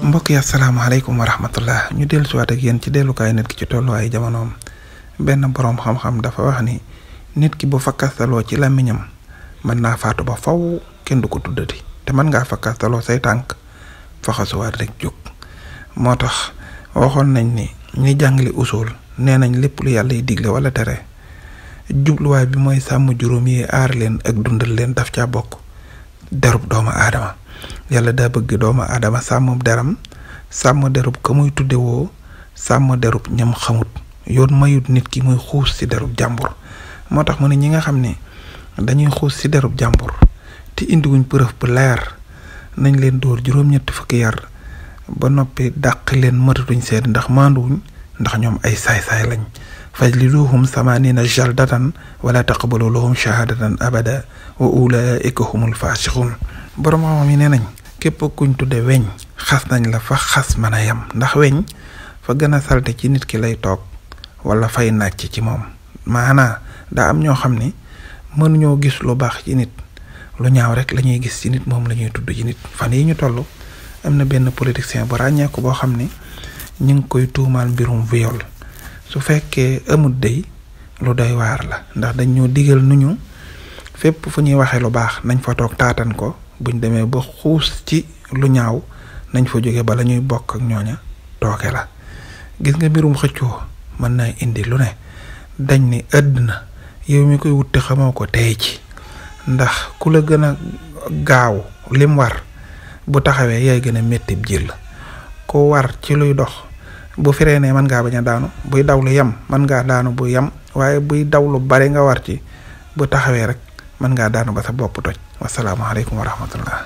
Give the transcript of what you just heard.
mbokk yi asalaamaaleykum wa rahmatullah ñu dellu si waat ak yéen ci dellukaay nit ki ci tolluwaayu jamonoom benn boroom xam-xam dafa wax ni nit ki bu fakkastaloo ci làmmiñam mën naa faatu ba faw kenn du ko tuddati te mën ngaa fakkastaloo say tànk faxasuwaat rek jóg moo tax waxoon nañ ni ñi jàngale usul nee nañ lépp lu yàlla yi digle wala tere jubluwaay bi mooy sàmm juróom yi aar leen ak dundal leen daf caa bokk derub doomu aadama yàlla daa bëgg doomu aadama sàmm deram sàmm derub ka muy tudde woo sàmm derub ñam xamut yoon mayut nit ki muy xuus ci derub jàmbur moo tax mu ne ñi nga xam ne dañuy xuus ci derub jàmbur te indiwuñ preuve bu leer nañ leen dóor juróom-ñetti fukki yar ba noppi dàq leen matatuñ seet ndax maanduwuñ ndax ñoom ay saay-saay lañ fajliduhum samanina jaldatan wala taqbalu lahum shahadatan abada wa ulaika humul fasiqun borom xam-xam yi nee nañ képp kuñ tudde weñ xas nañ la fa xas mën a yem ndax weñ fa gën a salte ci nit ki lay toog wala fay nàcc ci moom maanaa daa am ñoo xam ni mënuñoo gis lu baax ci nit lu ñaaw rek la ñuy gis ci nit moom la ñuy tudd ci nit fan yi ñu toll am na benn politicien bu ràññeeku boo xam ni ñu ngi koy tuumaal mbirum viol su fekkee amut day lu doy waar la ndax dañ ñoo digal nuñu fépp fu ñuy waxee lu baax nañ fa toog taatan ko buñ demee ba xuus ci lu ñaaw nañ fa jóge bala ñuy bokk ak ñooña tooke la gis nga mbirum xëccoo mën naa indi lu ne dañ ni àddina yow mi koy wutte xamoo ko tey ci ndax ku la gën a gaaw lim war bu taxawee yaay gën a métti jël ko war ci luy dox bu freinee mën ngaa bañ a daanu buy daw lu yem mën ngaa daanu bu yem waaye buy daw lu bare nga war ci bu taxawee rek mën ngaa daanu ba sa bopp toj wasalaamaaleykum wa rahmatullah